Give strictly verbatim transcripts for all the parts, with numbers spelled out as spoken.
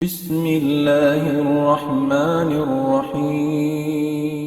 بسم الله الرحمن الرحيم.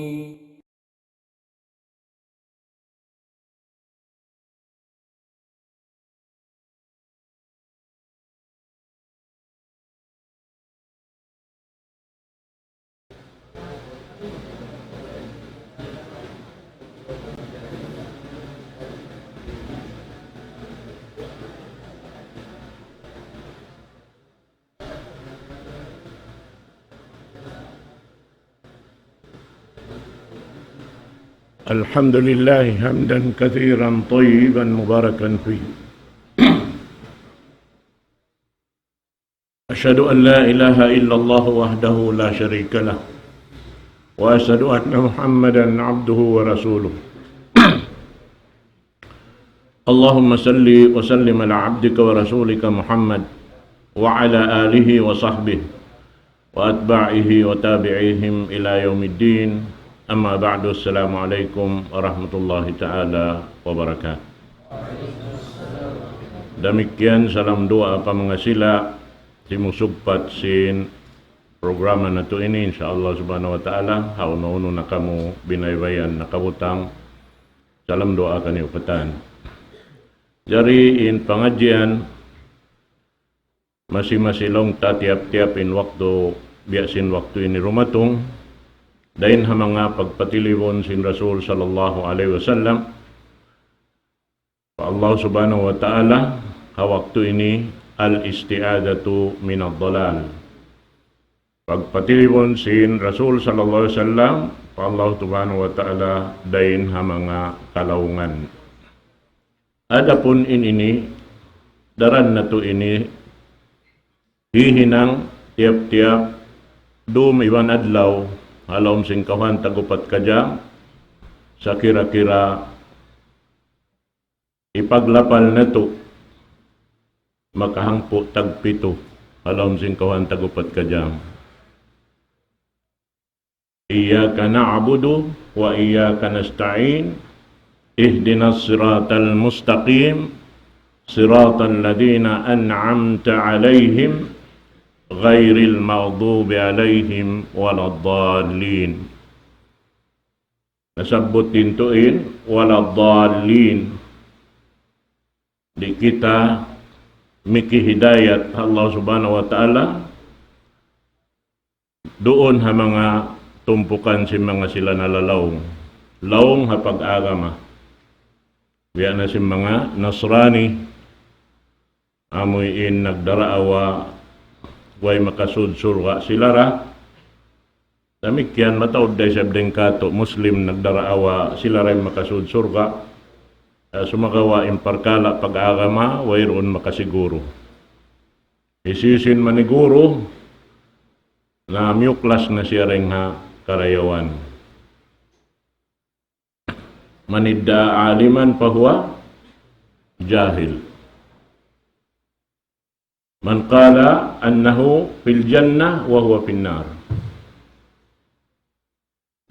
الحمد لله حمدا كثيرا طيبا مباركا فيه. أشهد أن لا إله إلا الله وحده لا شريك له، وأشهد أن محمدا عبده ورسوله. اللهم صل وسلم على عبدك ورسولك محمد وعلى آله وصحبه وأتباعه وتابعيهم إلى يوم الدين. أما بعد، السلام عليكم ورحمة الله تعالى وبركاته. Damikkiyan salam duwaa pa manga sila simusugpat sin programa natu' ini, insya Allah subhanahu wa ta'ala, ha unu-unu na kamu binaybayan nakabutang, salam duwaa kaniyu katan. Jari in pangadjian, masi-masi laung ta tiyap-tiyap in waktu, biya' sin waktu ini dumatung, dayn ha manga pagpatilibun sin Rasul sallallahu alayhi wasallam pa Allah subhanahu wa ta'ala, ha waktu ini, الاستعاذة من الضلال. Pagpatilibun sin Rasul sallallahu alayhi wasallam pa Allah subhanahu wa ta'ala dayn ha manga kalaungan. Adapun in ini, daran natu' ini hihinang tiyap-tiyap dum iban adlaw, ha lawm sin kawhaan tag-upat ka jam, sakira-kira ipaglapal natu', makahangpu' tagpitu, ha lawm sin kawhaan tag-upat ka jam. إياك نعبد وإياك نستعين، اهدنا الصراط المستقيم، صراط الذين أنعمت عليهم، غير المغضوب عليهم ولا الضالين. Nasabbut din tuud in, ولا الضالين. Di' kita mikihidayat Allah subhanahu wa ta'ala duun ha manga tumpukan sin manga sila nalalaung. Laung ha pag-agama. Biya' na sin manga Nasrani, amu in nagdaraawa way makasud surga' sila ra. Damikkiyan mataud da isab dayn kātu' Muslim nagdaraawa sila ra in makasud surga'. Ah, sumagawa' in parkala' pag-agama, wayruun makasiguru. Hisiyu-siyu in maniguru, na miyuklas na siya dayn ha karayawan. من ادعى عالما فهو جاهل. من قال أنه في الجنة وهو في النار.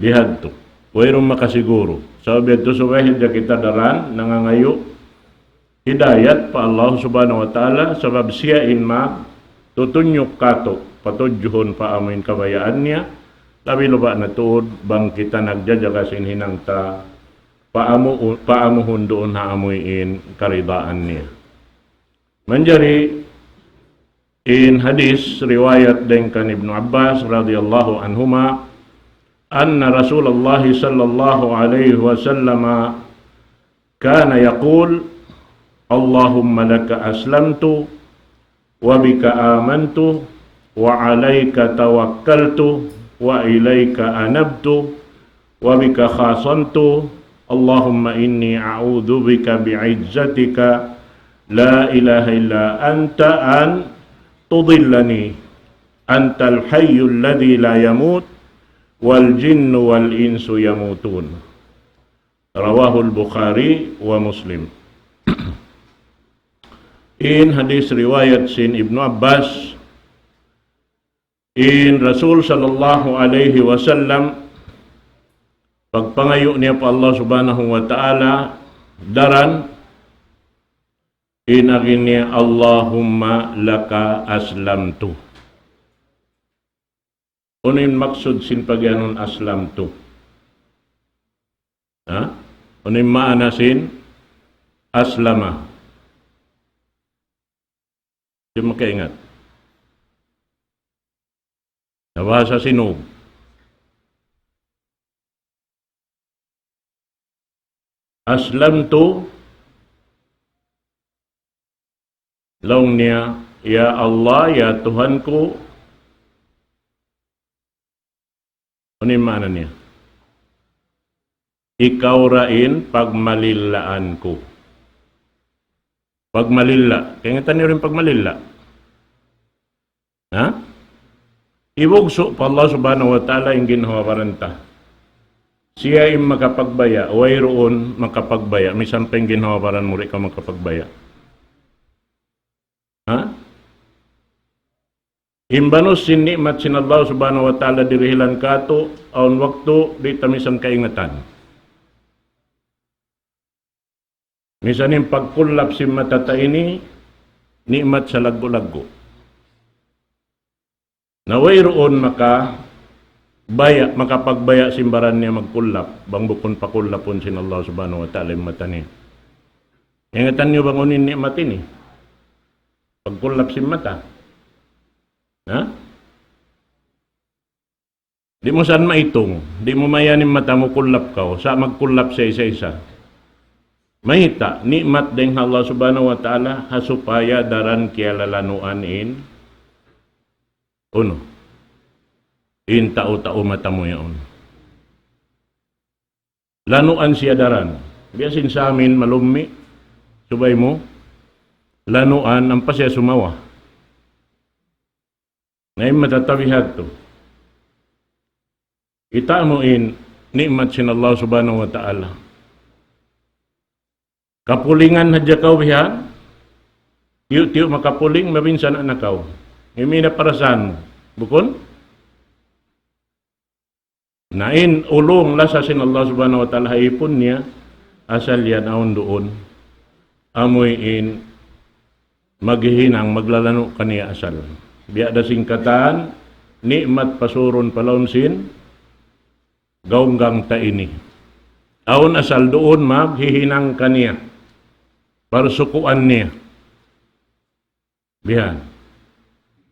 Bihadtu. Wayruun makasiguru. Sabab yadtu subay hadja kita daran nangangayu' hidayat pa Allah subhanahu wa ta'ala, sabab siya in matutunyuk kātu', patudjuhun pa amuin kabayaan niya, labi-labi na tuud bang kita nagjajaga sin hinang ta, paamu-, paamuhun duun ha amuin karidaan niya. Manjari in hadith riwayat dayn kan Ibnu Abbas radiyallahu anhuma, أن رسول الله صلى الله عليه وسلم كان يقول: اللهم لك أسلمت وبك آمنت وعليك توكلت وإليك أنبت وبك خاصمت، اللهم إني أعوذ بك بعزتك لا إله إلا أنت أن تضلني، أنت الحي الذي لا يموت والجن والإنس يموتون. رواه البخاري ومسلم. In hadith riwayat sin Ibnu Abbas, in Rasul sallallahu alayhi wasallam, pagpangayu' niya pa Allah subhanahu wa ta'ala, daran in agi niya, اللهم لك أسلمت. Unu in maksud sin pagiyanun aslamtu? Ha? Unu in maana sin aslama? Di' makaingat. Na bahasa Sinug. Aslamtu, laung niya, "Ya Allah, ya Tuhan ku." Unu in maana niya? "Ikaw ra in pagmalillaan ku." Pagmalilla. Kaingatan niyu in pagmalilla? Ha? Ibugsu' pa Allah Subhanahu wa Ta'ala in ginhawa-baran ta. Siya in makapagbaya', wayruun makapagbaya'. Misan pa in ginhawa-baran mu di' kaw makapagbaya'. Ha? In banus sin ni'mat sin Allah Subhanahu wa Ta'ala dirihilan katu', awn waktu di' ta misan kaingatan. Misan in pagkullap sin mata ta ini, ni'mat salaggu'-laggu'. Na wayruun makabaya', makapagbaya' sin baran niya magkullap, bang bukun pakullapun sin Allah Subhanahu wa Ta'ala in mata niya. Ingatan niyu bang unu in ni'mat ini? Pagkullap sin mata. Ha? Di' mu san maitung, di' mu mayan in mata mu kullap kaw, sa' magkullap sa' isa-isa. Mayta', ni'mat dayn ha Allah Subhanahu wa Ta'ala, ha supaya daran kiyalalanuan in, unu, in tau-tau mata mu yaun. Lanuan siya daran. Biya' sin sa amin malummi', subay mu, lanuan, ampa siya sumawa. Na in mata ta bihadtu. Kita' mu in ni'mat sin Allah Subhanahu wa Ta'ala. Kapulingan hadja kaw bihan, tiyu'-tiyu' makapuling, mabinsan na kaw. Imi na parasahan mu. Bukun? Na in ulung lasa sin Allah Subhanahu wa Ta'ala ha ipun niya, asal yan awn duun. Amuin maghihinang, maglalanu' kaniya asal. Biya' da sin katan, ni'mat pasurun pa lawm sin gawnggang ta ini. Awn asal duun maghihinang kaniya. Parsukuan niya. Bihan.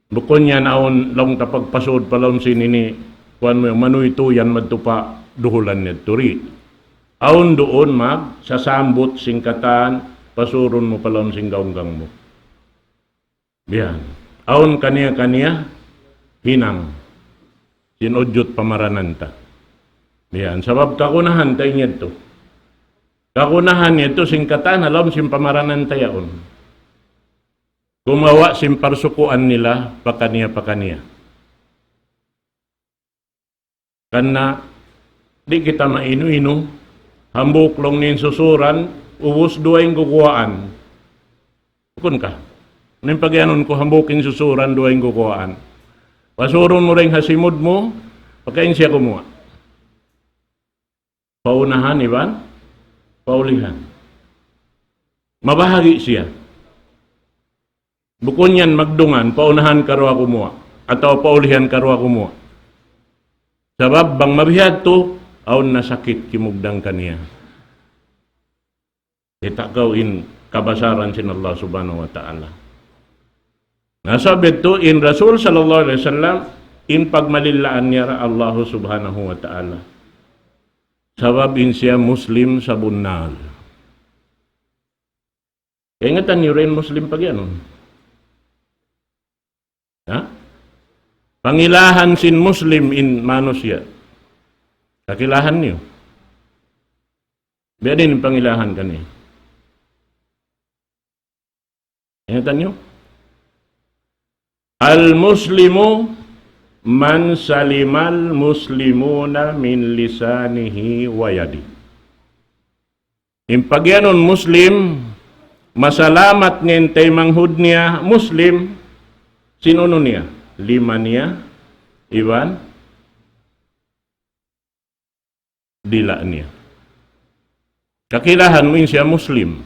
Bukun yan awn laung ta pagpasud pa lawm sin ini, kuwan mu yan, manuytuy yan madtu pa duhulan niya turi. Awn duun magsasambut sin katan, pasurun mu pa lawm sin gawnggang mu. Bihan. Awn kaniya-kaniya hinang. Sin ujut pamaranan ta. Bihan. Sabab kagunahan ta in yadtu. Kagunahan yadtu sin katan, ha lawm sin pamaranan ta yaun. Kumawa' sin parsukuan nila pakaniya-pakaniya. Karna' di' kita mainu-inu, hambuuk laung niya in susuran, ubus duwa in guguwaan. Bukun ka? Unu in pagiyanun ku hambuuk in susuran, duwa in guguwaan? Pasurun mu dayn ha simud mu, pakain siya kumuwa'. Paunahan iban paulihan. Mabahagi' siya. Bukun yan magdungan, paunahan karuwa kumuwa', atawa paulihan karuwa kumuwa'. Sabab bang mabihadtu, awn na sakit kimugdan kaniya. Kita' kaw in kabasaran sin Allah Subhanahu wa Ta'ala. Na sabab yadtu in Rasul sallallahu alayhi wasallam, in pagmalillaan niya ra Allah Subhanahu wa Ta'ala. Sabab in siya Muslim sabunnal. Kaingatan niyu ra in Muslim pagiyanun. Ha? Pangilahan sin Muslim in manusiya'. Kakilahan niyu. Biya' diin in pangilahan kaniya. Ingatan niyu? المسلم من سلم المسلمون من لسانه ويده. In pagiyanun Muslim, masalamat niya in taymanghud niya Muslim, sin unu niya, lima niya, iban dila' niya. Kakilahan mu in siya Muslim.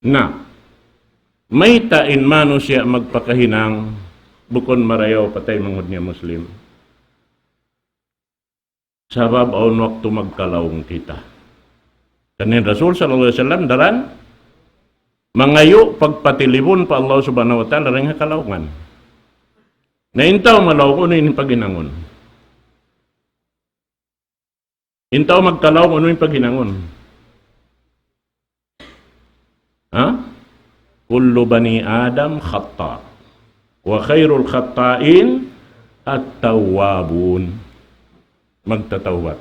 Na, mayta' in manusiya' magpakahinang bukun marayaw pa taymanghud niya Muslim. Sabab awn waktu magkalaung kita. Kan in Rasul sallallahu alayhi wasallam daran mangayu' pagpatilibun pa Allah Subhanahu wa Ta'ala dayn ha kalaungan. Na in tau malaung, unu in paghinangun? In tau magkalaung, unu in paghinangun? Ha? كل بني آدم خطاء وخير الخطائين التوابون. Magtatawbat.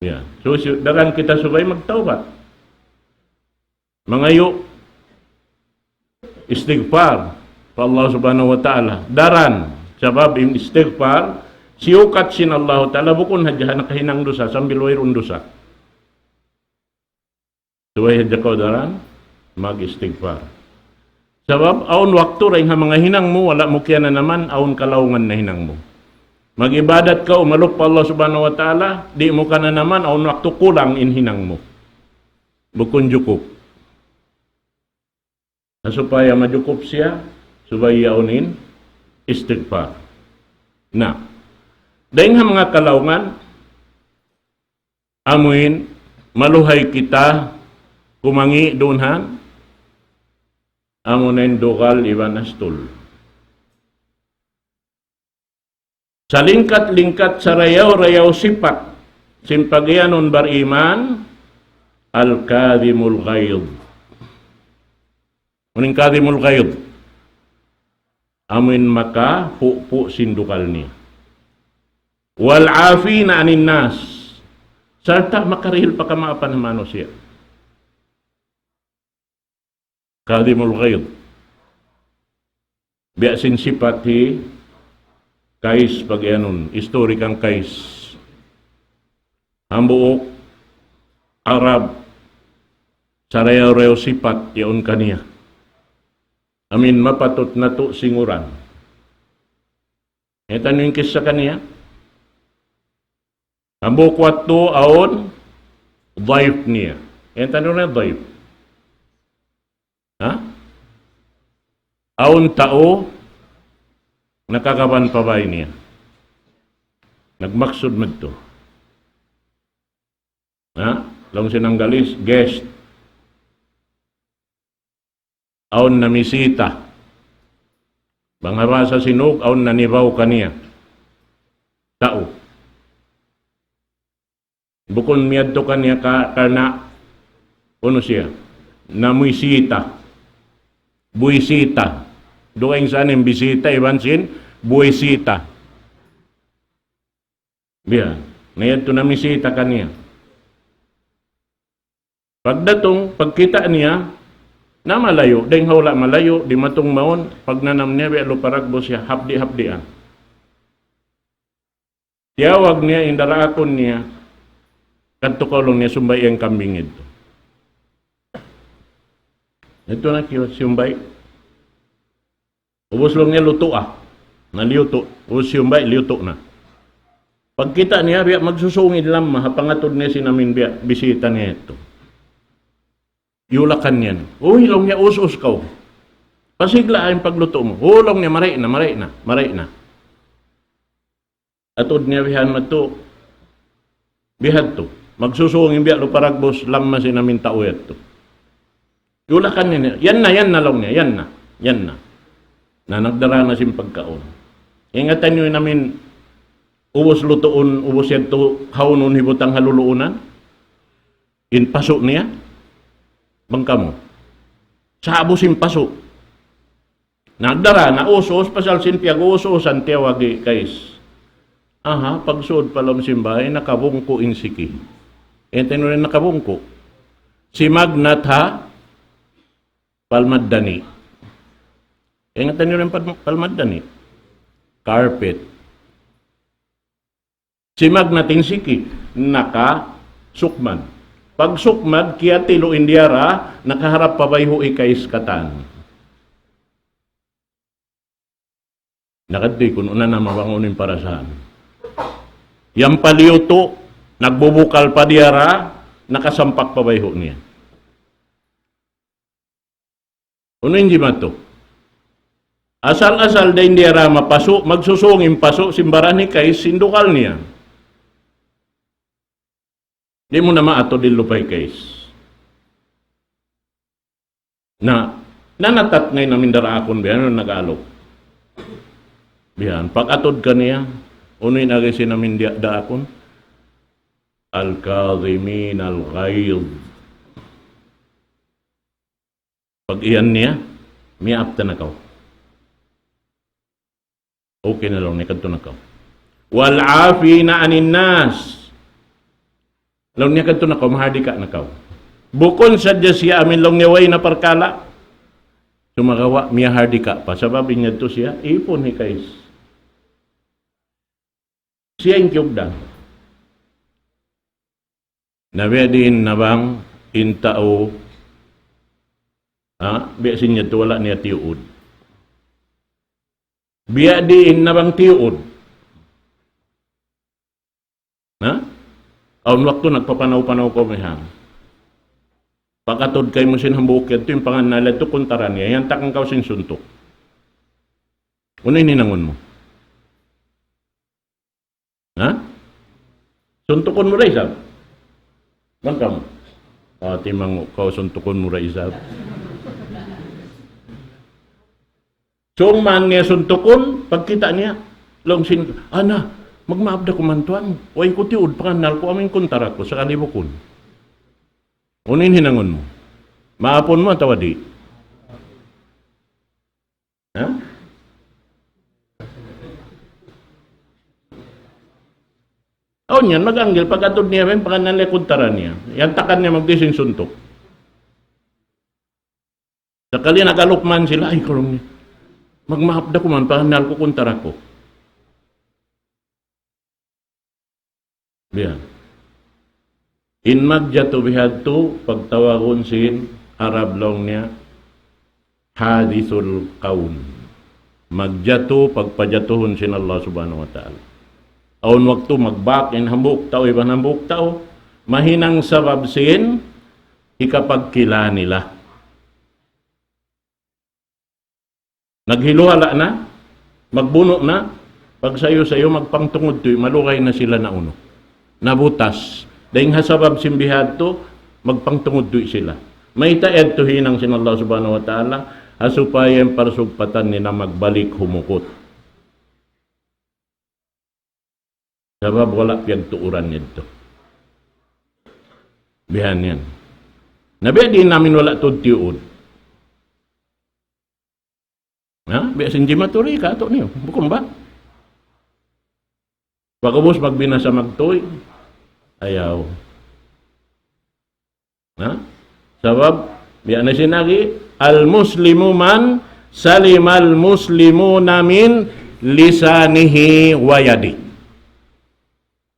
Ya. So, si-, daran kita subay magtawbat. Mangayu' istighfar pa Allah Subhanahu wa Ta'ala. Daran, sabab in istighfar, siyukat sin Allah Ta'ala, bukun hadja ha nakahinang dusa, sambil wayruun dusa. Subay hadja kaw daran, mag-istighfar. Sabab, awn waktu dayn ha manga hinang mu, wala' mu kiyananaman, awn kalaungan na hinang mu. Mag-ibadat kaw, umalup pa Allah Subhanahu wa Ta'ala, di' mu kananaman, awn waktu kulang in hinang mu. Bukun jukup. Na supaya majukup siya, subay yaun in istighfar. Na, dayn ha manga kalaungan, amuin maluhay kita kumangi' duun ha, amuin dugal iban astul. Salingkat-lingkat, sarayaw-rayaw sipat sin pag-iyanun bariman, الكاظم الغيظ. Unu in kadhimul ghaidh? Amuin makapupu' sin dugal niya. والعافين عن الناس. Sarta' makarihil pa kamaapan ha manusiya'. Kadhimul ghaidh. Biya' sin sipat hi Qais pag-iyanun, istori kan Qais. Hambuuk Arab, sarayaw-rayaw sipat yaun kaniya. Amuin mapatut natu' singuran. Kīta' niyu in kissa kaniya. Hambuuk waktu awn daif niya. Kīta' niyu na daif. Ha? Awn tau nakakaban pa bāy niya. Nagmaksud madtu. Ha? Laung sin Anggalis, guest. Awn namisita. Bang ha bahasa Sinug, awn nanibaw kaniya. Tau. Bukun miyadtu kaniya ka-, karna' unu siya, namisita. Buwisita. Dugaing sa in bisita iban sin buwisita. Biya'. Na yadtu namisita kaniya. Pagdatung, pagkita' niya, na malayu', dayng ha hula' malayu', dimatung mawn, pagnanam niya, biya' lupa dagbus siya, hapdi'-hapdian. Tiyawag niya in daraakun niya, kadtu kaw laung niya, sumbay' in kambing yadtu. Yadtu na kiyo, sumbay'. Ubus laung niya lutu' ah. Na liyutu'. Ubus siyumbay', liyutu' na. Pagkita' niya, biya' magsusung in lamma, ha pangatud niya sin amuin biya' bisita niya yadtu. Iyulakan niya. Uy, laung niya, us-us kaw. Pasigla in paglutu' mu. Uy, laung niya, mari na, mari na, mari na. Atud niya bihan madtu, bihadtu. Magsusung in biya' lupa dagbus, lamma sin amuin tau yadtu. Iyulakan niya, yan na, yan na, laung niya, yan na, yan na. Na nagdara na sin pagkaun. Ingatan niyu in amuin ubus lutuun, ubus yadtu haunun hibutang ha luluunan. In pasu' niya, bang kamu. Sa'bu sin pasu'. Nagdara, na us-us, pasal sin piyag-us-usan, tiyawag hi Qais. Aha, pagsud pa lawm sin bāy, nakabungku' in siki. Kīta' niyu in nakabungku'. Simagnat ha palmaddani'. Kīta' niyu in pal-, palmaddani'. Carpet. Simagnat in siki, nakasukmad. Pagsukmad, kiyatilu' in diyara, nakaharap pa bayhu' hi Qais katan. Nakadtu kunu' na na mabangun in parasahan. Yan pa liyutu', nagbubukal pa diyara, nakasampak pa bayhu' niya. Unu in jimatu? Asal-asal dayn di ra mapasu', magsusung in pasu', sin baran hi Kais, sin dugal niya. Di' mu na maatud in lupa' hi Kais. Na, nanatat ngay namin daraakun bihan, nag-alok. Bihan, pag-atud kaniya, unu in agi sin amin diya daakun? الكاظمين الغيظ. Pag iyan niya, miyaap ta na kaw. Okay na laung niya, kadtu na kaw. والعافين عن الناس. Laung niya, kadtu na kaw, mahardika na kaw. Bukun sadja siya amin laung niya way na parkala'. Sumagawa', miyahardika pa. Sabab in yadtu siya, ipun hi Kais. Siya in kiyugdan. Na biya' diin na bang in tau, ha? Biya' sin yadtu wala' niya tiyuud. Biya' diin na bang tiyuud. Ha? Awn waktu nagpapanaw-panaw kaw bihan. Pag-atud kaymu sin hambuuk yadtu, in pangannal yadtu kuntara niya, iyantakan kaw sin suntuk. Unu in hinangun mu? Ha? Suntukun mu da isab? Bang kamu? Ah, timangu' kaw, suntukun mu da isab. Sung man niya suntukun, pagkita' niya, laung sin, "Ana, magmaap da ku man tuwan. Way ku tiyuud pangannal ku, amu in kuntara ku, sakali bukun." Unu in hinangun mu? Maapun mu atawa di'? Ha? Awn yan, mag-anggil, pag-atud niya, men, pangannal niya kuntara niya. Iyantakan niya magtūy sin suntuk. Sakali nag-alok man sila, "Ay, karong niya. Magmaap da ku man, pangannal ku kuntara ku." Biya'. In magjatu bihadtu, pagtawagun sin Arab laung niya, hadithul kawn. Magjatu, pagpajatuhun sin Allah Subhanahu wa Ta'ala. Awn waktu magbak in hambuuk tau, iban hambuuk tau, mahinang sabab sin hikapagkila nila. Naghiluhala' na, magbunu' na, pagsayu-sayu, magpangtungud tuy, malugay na sila naunu. Nabutas. Dayng ha sabab sin bihadtu, magpangtungud tuy sila. Mayta' yadtu hinang sin Allah Subhanahu wa Ta'ala, ha supaya in parsugpatan nila magbalik humukut. Sabab wala' piyagtuuran yadtu. Bihan yan. Na biya' diin na amin wala' tuud tiyuud. Ha? Biya' sin jimatu di katu' niyu. Bukun ba? Pag'ubus magbinasa magtūy. Ayaw. Ha? Sabab, biya' na sin agi, المسلم من سلم المسلمون من لسانه ويده.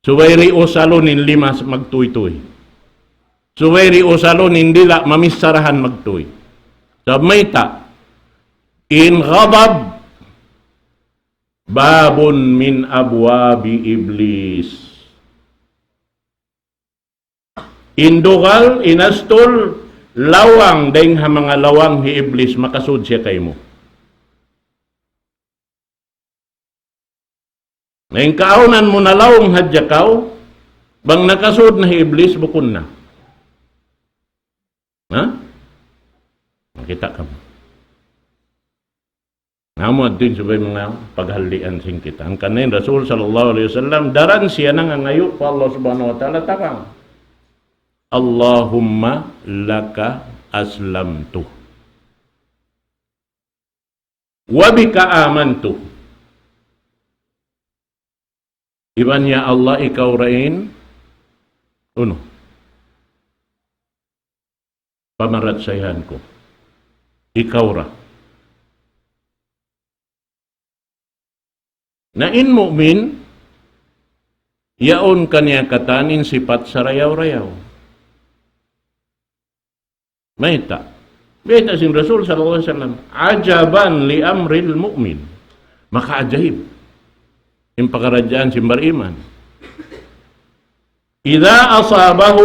Subay di' usalun in lima magtūy-tūy. Subay di' usalun in dila' mamicharahan magtūy. Sabab mayta', in ghadab, باب من أبواب إبليس. In dugal, in astul, lawang dayng ha manga lawang hi Iblis, makasud siya kaymu. Na in kaawnan mu na lawang hadja kaw, bang nakasud na hi Iblis, bukun na. Ha? Makita' kamu. Namu' adtu in subay manga paghallian sin kita. Hangkan na in Rasul sallallahu alayhi wasallam, daran siya nangangayu' pa Allah Subhanahu wa Ta'ala, tarang. اللهم لك أسلمت وبك آمنت. Iban ya Allah, ikaw ra in, unu, pamaratsayaan ku. Ikaw ra. Na in mu'min, yaun kaniya katan in sipat sarayaw-rayaw. Mayta'? Mayta' sin Rasul sallallahu alayhi wasallam, عجبا لأمر المؤمن. Makaajayib in pakaradjaan sin bariman. إذا أصابه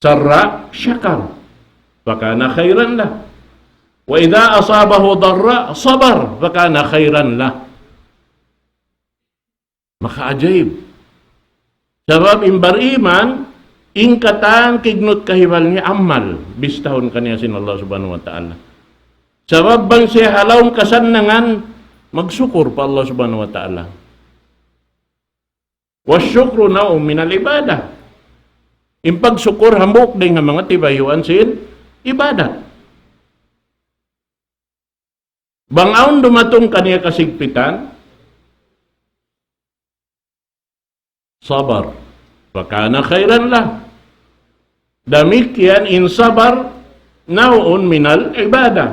سراء شكر. فكان خيرا له. وإذا أصابه ضراء صبر فكان خيرا له. Makaajaib. Sabab in bariman, in katan kignut kahibal niya amal, bistahun kaniya sin Allah Subhanahu wa Ta'ala. Sabab bang siya ha lawm kasannangan, magsukur pa Allah Subhanahu wa Ta'ala. والشكر نوع من العبادة. In pagsukur hambuuk dayn ha manga tibayuan sin ibadat. Bang awn dumatung kaniya kasigpitan, صبر فكان خيرا له. Damikkiyan in sabar, نوع من العبادة.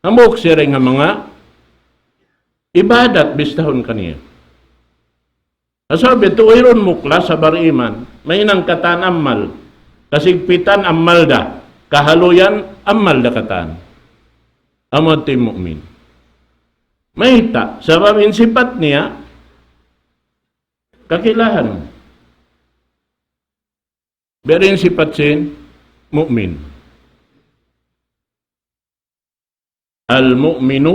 Hambuuk siya dayn ha manga ibadat bistahun kaniya. Sabab yadtu wayruun muklas ha bariman. Mahinang katan amal. Kasigpitan amal da. Kahaluyan amal da katan. Amu yadtu in mu'min. Mayta', sabab in sipat niya, kakilahan. Biya' diin sipat sin mu'min. المؤمن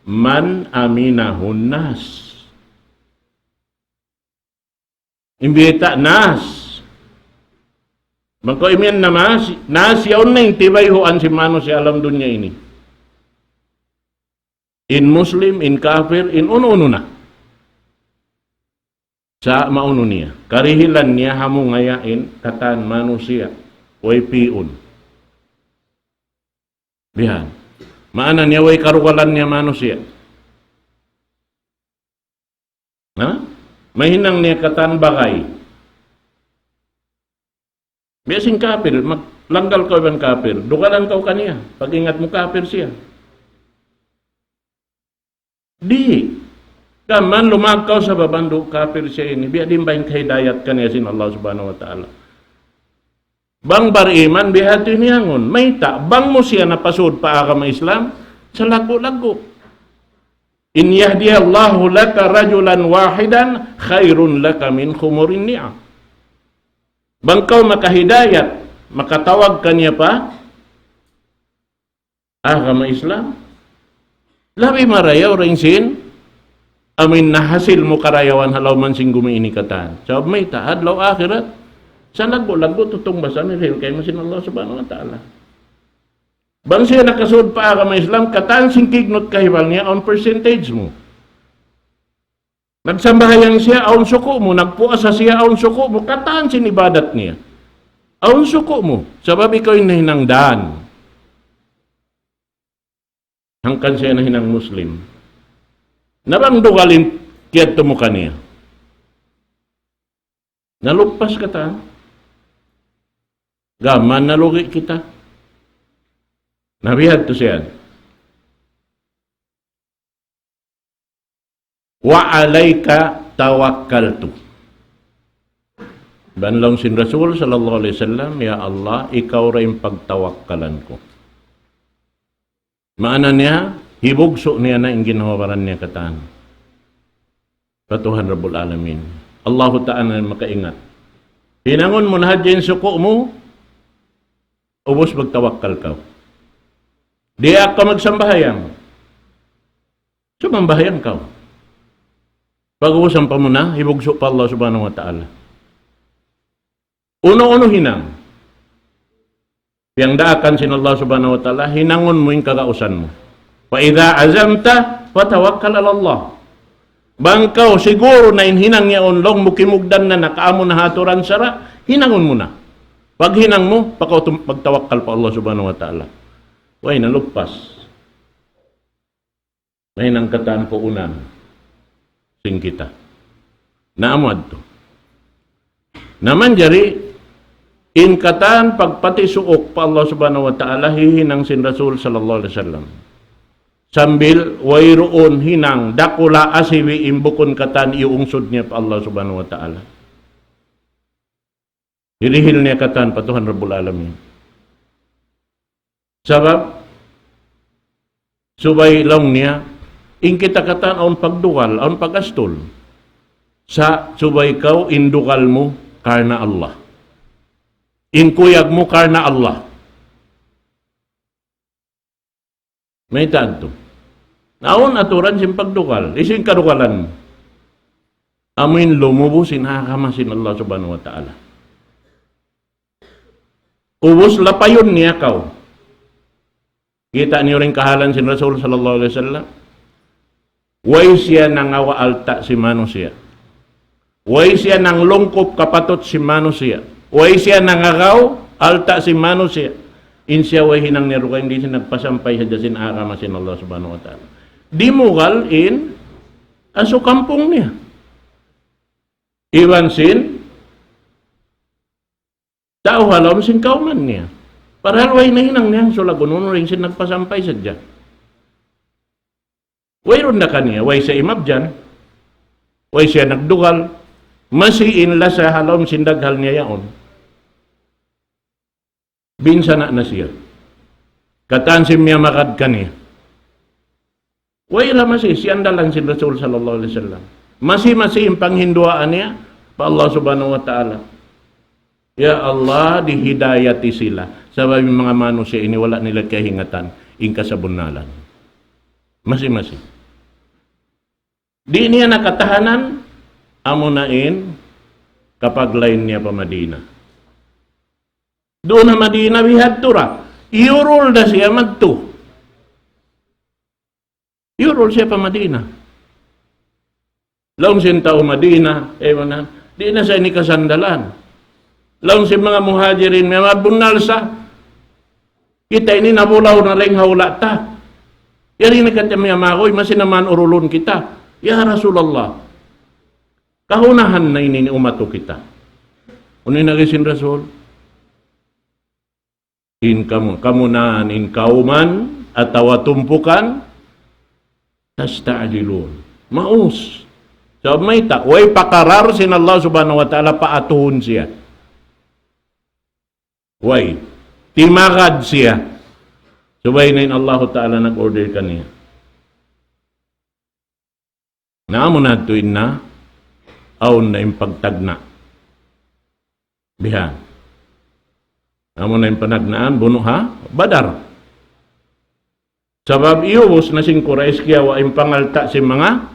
من أمنه الناس. In bayta' nas. Bang kaw imiyan na nas, nas yaun na in tibayhuan sin manusiya' ha lawm dunya ini. In Muslim, in kafir, in unu-unu na. Sa' maunu niya. Karihilan niya ha manga yaun katan manusiya'. Way pi'un. Bihan. Maana niya way karugalan niya manusiya'. Ha? Mahinang niya katan bagay. Biya' sin kafir, mag-, langgal kaw iban kafir. Dugalan kaw kaniya. Pag-ingat mu kafir siya. Di'. Kaman lumag kaw sabab andu' kafir siya ini. Biya' diin ba in kahidayat kaniya sin Allah Subhanahu wa Ta'ala. Bang bariman biya' hati niya yaun. Mayta', bang mu siya napasud pa agama Islam, salaggu'-laggu'. إن يهدي الله لك رجلا واحدا خير لك من حمر النعم. Bang kaw makahidayat, makatawag kaniya pa agama Islam, labi marayaw dayn sin amuin nahasil mu karayawan ha lawm sin gumi ini katan. Sabab mayta', adlaw akhirat, salaggu'-laggu' tutungbasan, hirihil kaymu sin Allah Subhanahu wa Ta'ala. Bang siya nakasud pa agama Islam, katan sin kignut kahibal niya, awn percentage mu. Nagsambahayang siya, awn suku' mu. Nagpuasa siya, awn suku' mu. Katan sin ibadat niya, awn suku' mu. Sabab ikaw in nahinang dan. Hangkan siya nahinang Muslim. Na bang dugal in kiyadtu mu kaniya, naluppas katan. Gam mayan nalugi kita. Na biya' hādtu siya. وعليك توكلت. Laung sin Rasul sallallahu alayhi wasallam, "Ya Allah, ikaw da in pagtawakkalan ku." Maana niya, hibugsu' niya na in ginhawa-baran niya katan pa Tuhan Rabbul Alamin. Allahu Ta'ala in makaingat. Hinangun mu na hadja in suku' mu, ubus magtawakkal kaw. Di' kaw magsambahayang. Sumambahayang kaw. Pag-ubus ampa mu na, hibugsu' pa Allah Subhanahu wa Ta'ala. Unu-unu hinang piyangdaakan sin Allah Subhanahu wa Ta'ala, hinangun mu in kagausan mu. فإذا عزمت فتوكل على الله. Bang kaw siguru na in hinang yaun laung mu kimugdan na, nakaamu na ha aturan sara', hinangun mu na. Paghinang mu, pakaw tum-, magtawakkal pa Allah Subhanahu wa Ta'ala. Way, naluppas. Mahinang katan puunan sin kita. Na amu yadtu. Na manjari, in katan pagpatisuuk pa Allah Subhanahu wa Ta'ala, hihinang sin Rasul sallallahu alayhi wasallam. Sambil wayruun hinang dakula' asibi' in bukun katan iyuungsud niya pa Allah Subhanahu wa Ta'ala. Hirihil niya katan pa Tuhan Rabbul Alamin. Sabab, subay laung niya, in kita katan awn pagdugal, awn pag-astul. Sa' subay kaw in dugal mu karna' Allah. In kuyag mu karna' Allah. Mayta' adtu? Awn aturan sin pagdugal. Hisiyu in kadugalan mu? Amu in lumubus in agama sin Allah Subhanahu wa Ta'ala. Ubus lapayun niya kaw. Kita' niyu in kahalan sin Rasul sallallahu alayhi wasallam. Way siya nangawa' alta' sin manusiya'. Way siya nanglungkup kapatut sin manusiya'. Way siya nangagaw alta' sin manusiya'. In siya way hinang niya dugaing, di' siya nagpasampay sadja sin agama sin Allah Subhanahu wa Ta'ala. Dimugal in asu kampung niya. Iban sin tau ha lawm sin kawman niya. Parahal way nahinang niya sulagun unu in sin nagpasampay sadja. Wayruun na kaniya, way siya imabjan, way siya nagdugal, masi in lasa ha lawm sin daghal niya yaun. Binsana' na siya. Katan sin miyamagad kaniya. Way ra masi, siyandalan sin Rasul sallallahu alayhi wasallam. Masi-masi in panghinduwaa niya pa Allah Subhanahu wa Ta'ala. Ya Allah, di hidayati sila. Sabab in manga manusiya' ini wala' nila kaingatan in kasabunnalan. Masi-masi. Di' niya na katahanan, amuna in kapaglain niya pa Madina. Duun ha Madina bihadtu ra. Iyurul da siya madtu. Iyurul siya pa Madina. Laung sin tau Madina, eh, mana, di' na sa ini kasandalan. Laung sin manga Muhajirin, miyamagad bunnal sa. Kita ini nabulaw na dayn ha hula' ta. Yari na kata miyamagoy, masi na man urulun kita. Ya Rasulullah, kahunahan na ini umatu kita. Unu in agi sin Rasul? In kamu, kamu na in kawman atawa tumpukan, tasta'jilun. Maus. Sabab mayta', way pakarar sin Allah Subhanahu wa Ta'ala paatuhun siya. Way. Timagad siya. Subay na in Allahu Ta'ala nag-order kaniya. Na amu na tuud na, awn na in pagtagna'. Bihan. Amu na in panagnaan, bunu' ha Badar. Sabab iyubus na sin Quraysh kiyawa' in pangalta' sin manga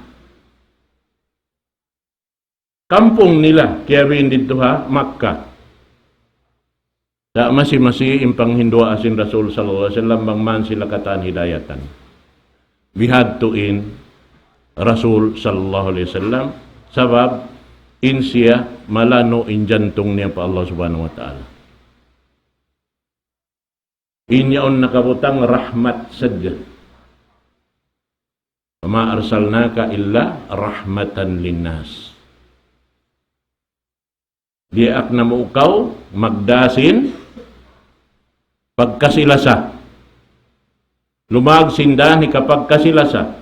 kampung nila, kiyabiin didtu ha Makkah. Sa' masi-masi in panghinduwaa sin Rasul sallallahu alayhi wasallam bang man sila katan hidayatan. Bihadtu in Rasul sallallahu alayhi wasallam, sabab in siya malanu' in jantung niya pa Allah Subhanahu wa Ta'ala. In yaun nakabutang rahmat sadja. وما أرسلناك إلا رحمة للناس. Diyaak namu' kaw magdā sin pagkasi-lasa. Lumag sin dān hikapagkasi-lasa.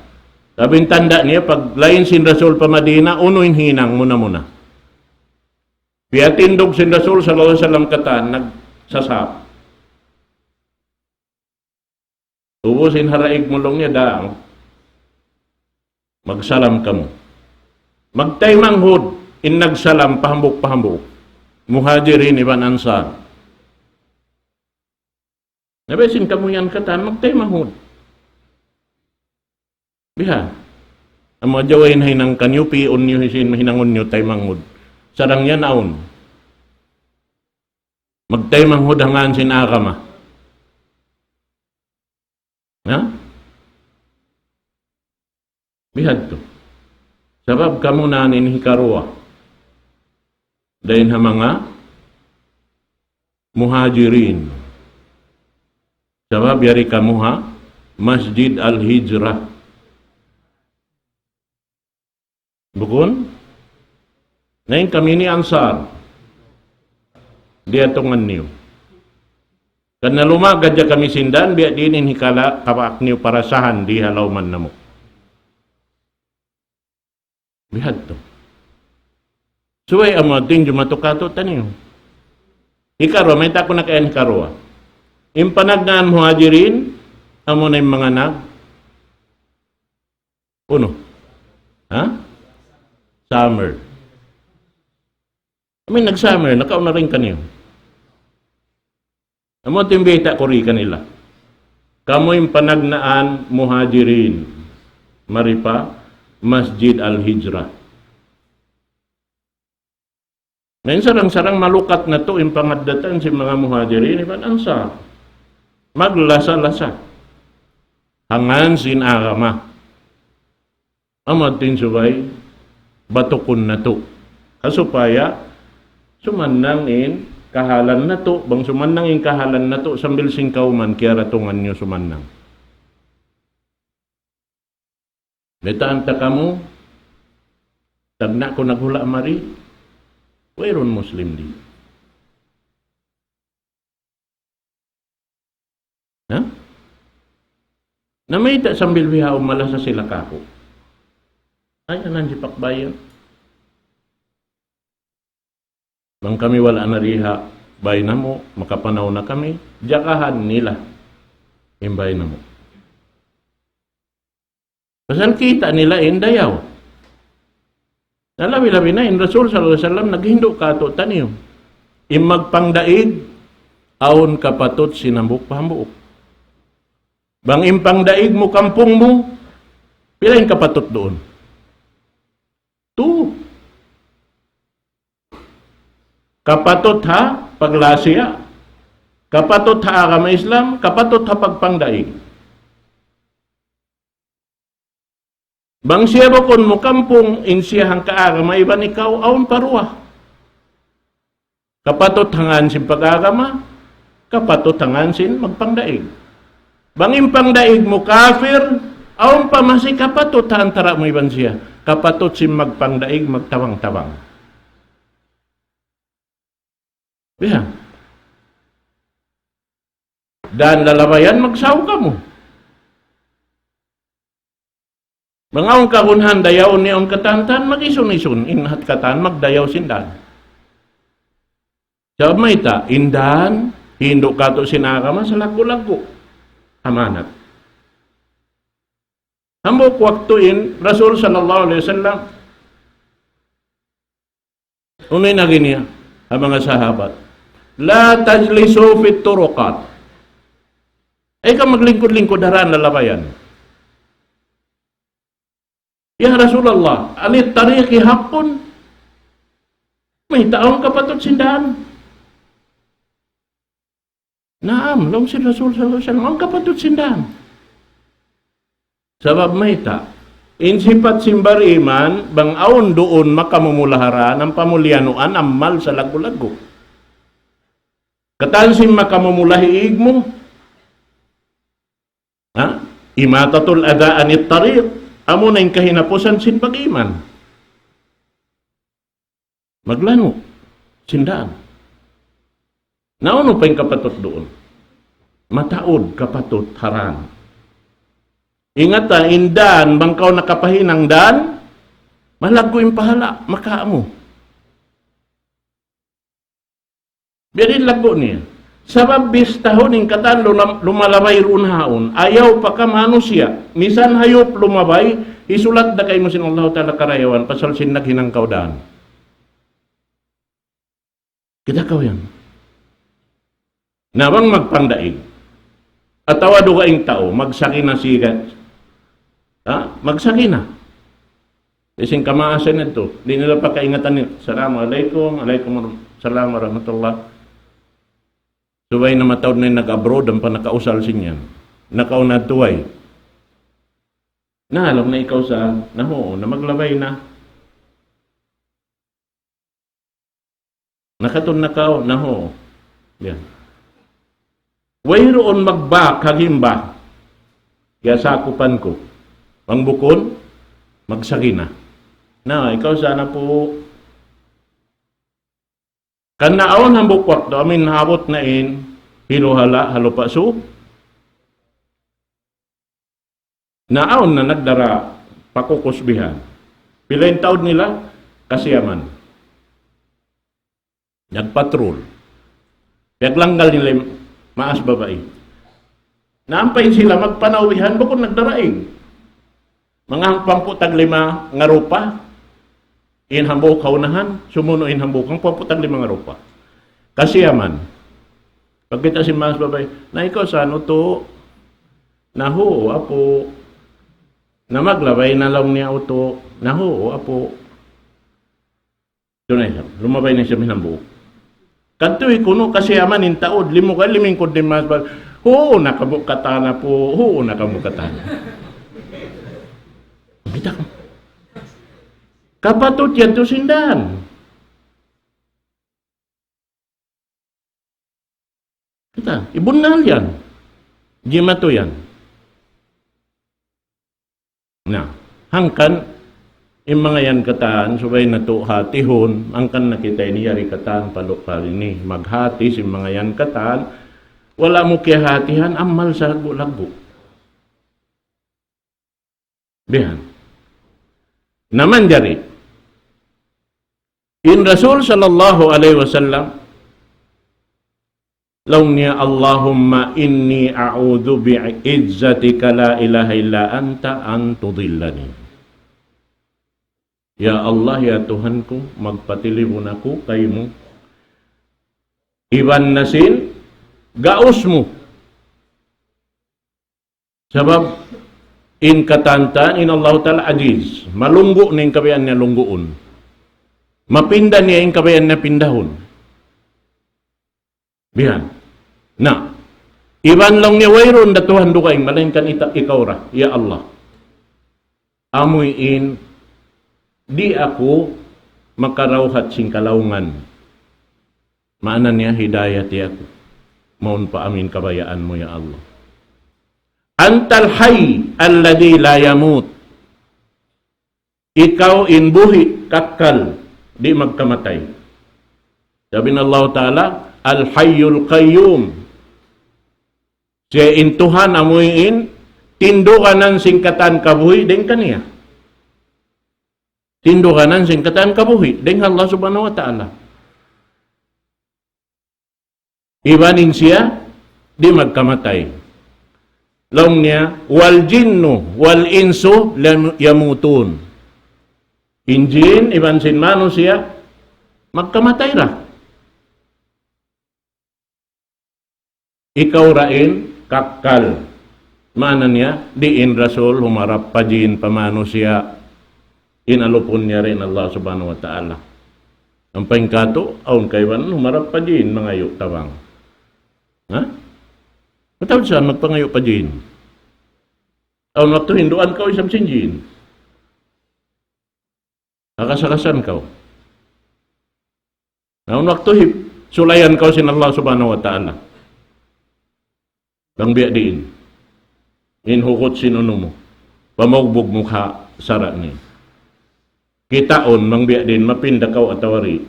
Sabab in tanda' niya, paglain sin Rasul pa Madina, unu in hinang muna-muna. Piyatindug sin Rasul sallallahu alayhi wasallam katan, nagsasap. Ubus in haraig mulung niya, dāng. Magsalam kamu. Magtaymanghud in nagsalam, pahambuuk-pahambuuk. Muhajirin iban Ansar. Na biya' sin kamu yan katan, magtaymanghud. Biha. Amu jawain hinang kaniyu, pi'un niyu, hisiyu in hinangun niyu taymanghud. Sarang yan awn. Magtaymanghud ha ngān sin agama. Ha? Bihadtu. Sabab kamu na in hikaruwa dayn ha manga Muhajirin. Sabab yari kamu ha Masjid Al-Hijrah. Bukun? Na in kami ini Ansar. Diyatungan niyu. Karna' lumag hadja kami sin dān, biya' diin in hikala kapaak niyu parasahan di ha lawman namu'. Bihadtu. Subay amu adtu in jumatu katu'taniyu. Hikaruwa, mayta' ku na kayan hikaruwa. In panagnaan Muhajirin, amu na in manga nag-, unu? Ha? Summer. Amu in nag-summer, nakauna dayn kaniyu. Amu in bayta' ku ri kanila. Kamu in panagnaan Muhajirin. Mari pa Masjid Al-Hijrah. Na in sarang-sarang malukat natu' in pangaddatan sin manga Muhajirin iban Ansar. Maglasa-lasa. Ha ngan sin agama. Amu yadtu in subay batukun natu'. Ha supaya sumannang in kahalan natu', bang sumannang in kahalan natu', sambil sin kawman kiyaratungan niyu sumannang. Baytaan ta kamu, tagna' ku naghula' mari, wayruun Muslim di. Ha? Na mayta' sambil bihaun malasa sila kāku'. Ay, anan di pakbayan. Bang kami wala' na di ha bay namu', makapanaw na kami, jagahan nila in bay namu'. Pasal kita' nila in dayaw. Na labi-labi na in Rasul sallallahu alayhi wasallam naghindu' kātu'niyu. In magpangdaig, awn kapatut sin hambuuk pa hambuuk. Bang in pangdaig mu kampung mu, pila in kapatut duun? Tu. Kapatut ha paglasiya, kapatut ha agama Islam, kapatut ha pagpangdaig. Bang siya bukun mu kampung, in siya hangka agama iban ikaw, awn pa duwa. Kapatut ha ngan sin pag-agama, kapatut ha ngan sin magpangdaig. Bang in pangdaig mu kafir, awn pa masi kapatut ha antara' mu iban siya. Kapatut sin magpangdaig, magtabang-tabang. Biya'. Dan lalabayan, magsaw kamu. Bang awn kagunahan dayawun niyu in katan-katan, mag-isun-isun in hat katan, magdayaw sin dan. Sabab mayta', in dan, hindu' kātu' sin agama, salaggu'-laggu'. Amanat. Hambuuk waktu in Rasul sallallahu alayhi wasallam, unu in agi niya ha manga sahabat, لا تجلسوا في الطرقات. Ayaw kamu maglingkud-lingkud ha dan lalabayan. Ya Rasulullah, هل الطريق حق؟ Mayta' awn kapatut sin dan? Naam, laung sin Rasul sallallahu alayhi wasallam, awn kapatut sin dan. Sabab mayta', in sipat sin bariman, bang awn duun makamumula ha dan, in pamuliyanuan, amal salaggu'-laggu'. Katan sin makamumula ha iig mu. Ha? إماطة الأذى عن الطريق. Amuna in kahinapusan sin pag-iman. Maglanu' sin dan. Na unu pa in kapatut duun? Mataud kapatut ha dan. Ingata, in dan, bang kaw nakapahinang dan, malaggu' in pahala', makamu. Biya' diin laggu' niya. Sabab bistahun in katan lula-, lumalabay duun ha yaun. Ayaw pa ka manusiya'. Misan hayup lumabay, hisulat da kaymu sin Allahu Ta'ala karayawan, pasal sin naghinang kaw dan. Kita' kaw yan. Na bang magpangdaig. Atawa dugaing tau, magsakina sigat. Ha? Magsakina. Bisan kamaasan natu'. Di' nila pakaingatan niya. Assalamu alaykum, alaykum salam warahmatullah. Subay na mataud na in nag-abroad, ampa nakausal sin yan. Nakauna tuway. Na, alam na ikaw sa, na, huun na, maglabay na. Nakatun na kaw, na, huun. Yan. Wayruun magbak ha gimba. Kiyasakupan ku. Bang bukun, magsakina. Na, ikaw sa na pu. Karna' awn hambuuk waktu, amin naabut na in, hiluhala', ha Lupa' Sug. Na awn na nagdara pakukus bihan. Pila in taud nila, kasiyaman. Nagpatrol. Piyaglanggal nila in maas babai. Na ampa in sila magpanaw bihan, bukun nagdara in. Manga hangpu' tag lima nga rupa, in hambuuk kaunahan, sumunu' in hambuuk, hangpu' tag lima nga rupa. Kasiyaman. Pagkita' sin maas babai, na ikaw sa unu tu, Na, "Huu, apu'." Na, "Maglabay na laung niya utu'." Na, "Huu, apu'." Ito na isab. Lumabay na isab in hambuuk. Kadtu hi kunu' kasiyaman in taud, limugay limingkud in maas bal. "Huu na kamu katan, apu'. Huu na kamu katan." Bita ka. Kapatut yadtu sin dan. Kita, ibunnal yan. Jimatu yan. Na, hangkan, in manga yan katan, subay natu' hatihun, hangkan na kita ini yari katan, palu-, palu ini, maghati sin manga yan katan, wala' mu kiyahatihan, amal sa laggu'-laggu'. Bihan. Na manjari. In Rasul sallallahu alayhi wasallam, laung niya, "Allahumma inni a'udhu bi'izzatika la ilaha illa anta an tudillani." Ya Allah, ya Tuhan ku, magpatilibun aku kaymu. Iban na sin gaus mu. Sabab in katan-katan, in Allahu Ta'ala aziz. Malunggu' niya in kabayaan niya lungguun. Mapinda niya in kabayaan niya pindahun. Bihan. Na, iban laung niya wayruun da Tuhan dugaing, malaingkan ita-, ikaw ra, ya Allah. Amu in, di' aku makarawhat sin kalaungan. Maana niya, hidayati aku. Mawn pa amu in kabayaan mu, ya Allah. Antal hayy alladhi la yamut. Ikaw in buhi' kakkal, di' magkamatay. Sabab in Allah Ta'ala, Al-Hayyul Qayyum. Siya in Tuhan amu in tinduganan sin katan kabuhi' dayn kaniya. Tinduganan sin katan kabuhi' dayn ha Allah Subhanahu wa Ta'ala. Iban in siya, di' magkamatay. Laung niya, "Wal jinnu wal insu lam yamutun." In jin, iban sin manusiya', magkamatay ra. Ikaw ra in kakkal. Maana niya, di' in Rasul humarap pa jin pa manusiya', in alupun niya ra in Allah Subhanahu wa Ta'ala. Ampa in katu', awn kaibanan humarap pa jin, mangayu' tabang. Ha? Mataud sa magpangayu' pa jin. Awn waktu hinduan kaw isab sin jin. Nakas-akasan kaw. Na, awn waktu hi-, sulayan kaw sin Allah Subhanahu wa Ta'ala. Bang biya' diin in hugut sin unu mu, pamaugbug mu ha sara' niya. Kitaun bang biya' diin mapinda kaw atawa di'.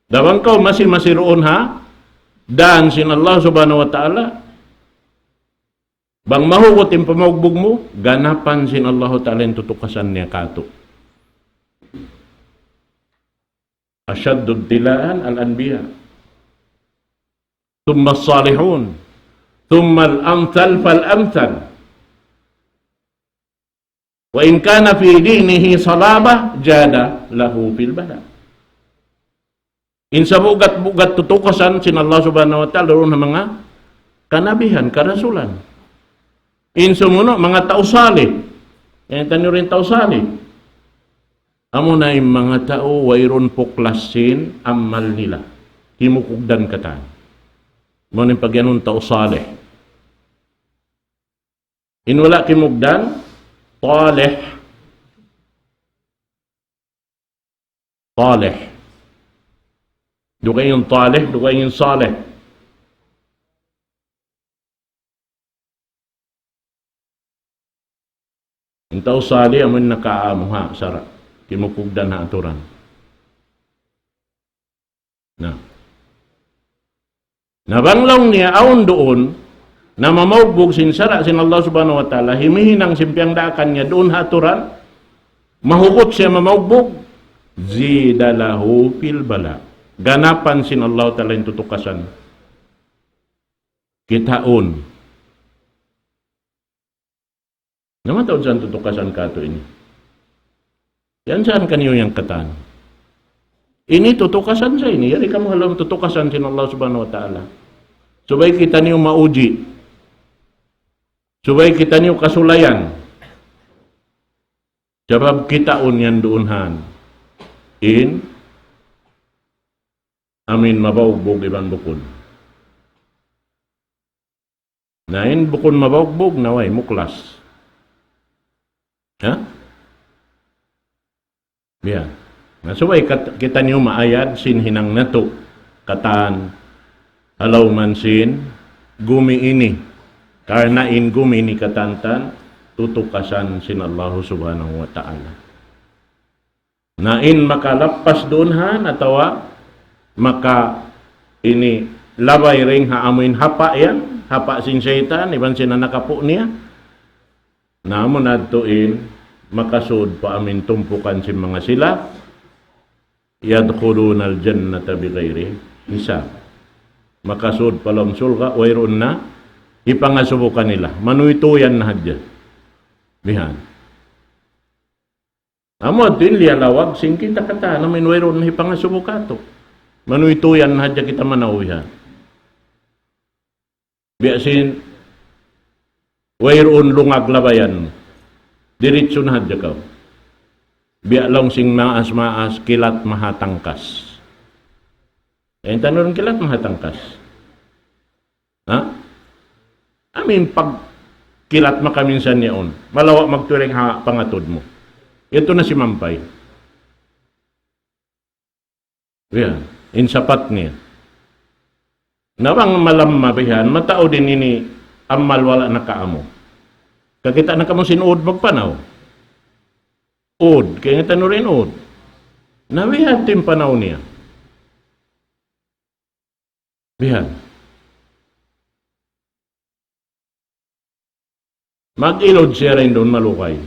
Bang kaw masi-masi duun ha dan sin Allah Subhanahu wa Ta'ala, bang mahugut in pamaugbug mu, ganapan sin Allahu Ta'ala in tutukasan niya katu'. أشد ابتلاء الأنبياء ثم الصالحون ثم الأمثل فالأمثل وإن كان في دينه صلابة جاد له في البلاء. In sabugat-bugat tutukasan sin Allah Subhanahu wa Ta'ala duun ha manga kanabihan, karasulan. In sumunu', manga tau salih. Yan taniyu in tau salih. Amuna in manga tau wayruun puklas sin amal nila. Kimukugdan katan. Amuna in pagiyanun tau salih. In wala' kimugdan, talih. Talih. Dugaing in talih, dugaing in salih. In tau salih amun nakaamu ha sara'. Kimukugdan ha aturan. Na. Na bang laung niya awn duun, na mamaugbug sin sara' sin Allah Subhanahu wa Ta'ala, himihinang sin piyangdaakan niya duun ha aturan, mahugut siya mamaugbug, زيد له في البلاء. Ganapan sin Allah Ta'ala in tutukasan. Kitaun. Na mataud sa in tutukasan katu' ini. Yan sa in kaniyu yan katan. Ini tutukasan sa ini. Yari kamu ha lawm tutukasan sin Allah Subhanahu wa Ta'ala. Subay kitaniyu mauji. Subay kitaniyu kasulayan. Sabab kitaun yan duun han in amin mabaugbug iban bukun. Na in bukun mabaugbug, na way, muklas. Ha? Biya'. Na subay kat-, kitaniyu maayad sin hinang natu'. Katan, ha lawm sin gumi ini. Karna' in gumi ini katantan, tutukasan sin Allahu Subhanahu wa Ta'ala. Na in makalappas duun han atawa maka ini labay dayn ha amuin hapa' yan, hapa' sin saytan, iban sin anak apu' niya. Na amu na yadtu in makasud pa amuin tumpukan sin manga sila, يدخلون الجنة بغير حساب. Makasud pa lawm surga', wayruun na hipangasubu kanila. Manuytuyan na hadja. Bihan. Amu yadtu in liyalawag sin kita katan, amuin wayruun na hipangasubu katu'. Manuytuyan na hadja kita manaw bihan. Biya' sin wayruun lungag labayan mu. Diritsu na hadja kaw. Biya' laung sin maas-maas, kilat mahatangkas. Inta' niyu in kilat mahatangkas. Ha? Amuin pagkilat makaminsan yaun. Malawa' magturing ha pangatud mu. Yadtu na simampay. Yan. In sapat niya. Na bang malamma bihan, mataud in ini amal wala' nakaamu. Kakita' na kamu sin ud magpanaw. Ud, kaingatan niyu in ud. Na bihan in panaw niya. Bihan. Mag-ilud siya dayn duun malugay.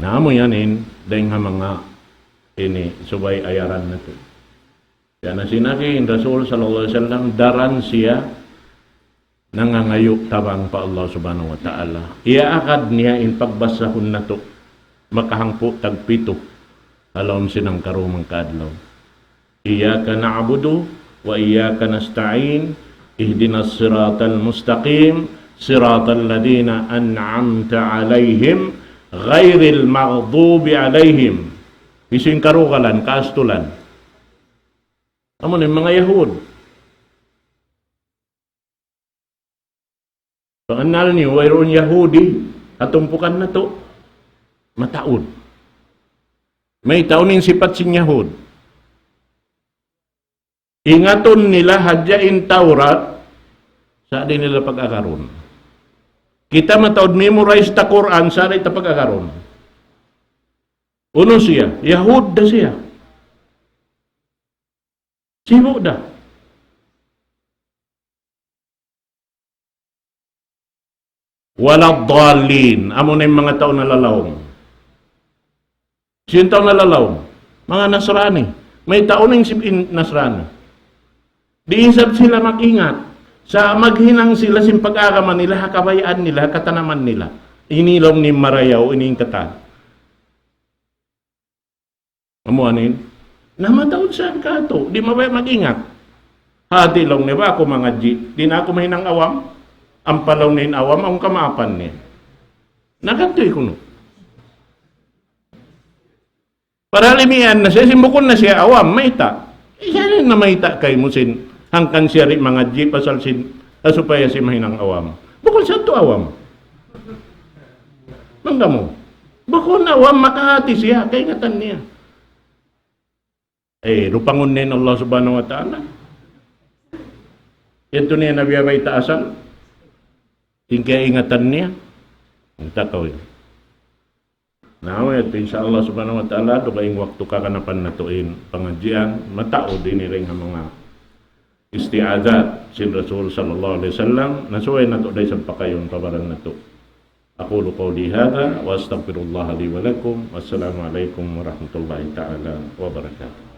Na amu yan in, dayn ha manga ini subay ayaran natu'. Yan na sin agi in Rasul sallallahu alayhi wasallam, daran siya nangangayu' tabang pa Allah Subhanahu wa Ta'ala. Iyaagad niya in pagbasahun natu', makahangpu' tagpitu, ha lawm sin hangka-duwa mangkadlaw. إياك نعبد وإياك نستعين، اهدنا الصراط المستقيم، صراط الذين أنعمت عليهم، غير المغضوب عليهم. Hisiyu in karugalan, kaastulan? Amu na in manga Yahud. Pangannal niyu, wayruun Yahudi ha tumpukan natu', mataud. Mayta', unu in sipat sin Yahud? Ingatun nila hadja in Tawrat, sa' di' nila pag-agarun. Kita mataud memorize ta Qur'an, sa' di' ta pag-agarun. Unu siya? Yahud da siya. Sibu' da. ولا الضالين. Amu na in manga tau nalalaung. Sin tau nalalaung? Manga Nasrani. Mayta', unu in sib-, in Nasrani? Di' isab sila mag-ingat. Sa' maghinang sila sin pag-agama nila, ha kabayaan nila, ha katanaman nila. Ini laung niya in marayaw, ini in katan. Amu anin, na mataud sa katu', di' mabaya' mag-ingat. Hati laung niya ba aku mangadji', di' na aku mahinang awam, ampa laung niya in awam, awn kamaapan niya. Na katu' kunu'. Para limian na siya, sin bukun na siya awam, mayta'. Siya na mayta' kaymu sin, hangkan siya di' mangadji' pasal sin, ah, supaya siya mahinang awam. Bukun siya tu awam. Mangga mu. Bukun awam makahati siya, kaingatan niya. Eh, lupangun niya in Allah Subhanahu wa Ta'ala. Yadtu niya nabi abay ta asal. Tingkaya ingatan niya. Ang takaw yun. Na, yadtu, insya Allah Subhanahu wa Ta'ala, dugaing waktu kaganapan natu' in pangadjian, mataud ini dayn ha manga isti'adat sin Rasul sallallahu alayhi wasallam, na subay natu' da isab pakayun pa baran natu'. أقول قولي هذا وأستغفر الله لي ولكم. والسلام عليكم ورحمة الله تعالى وبركاته.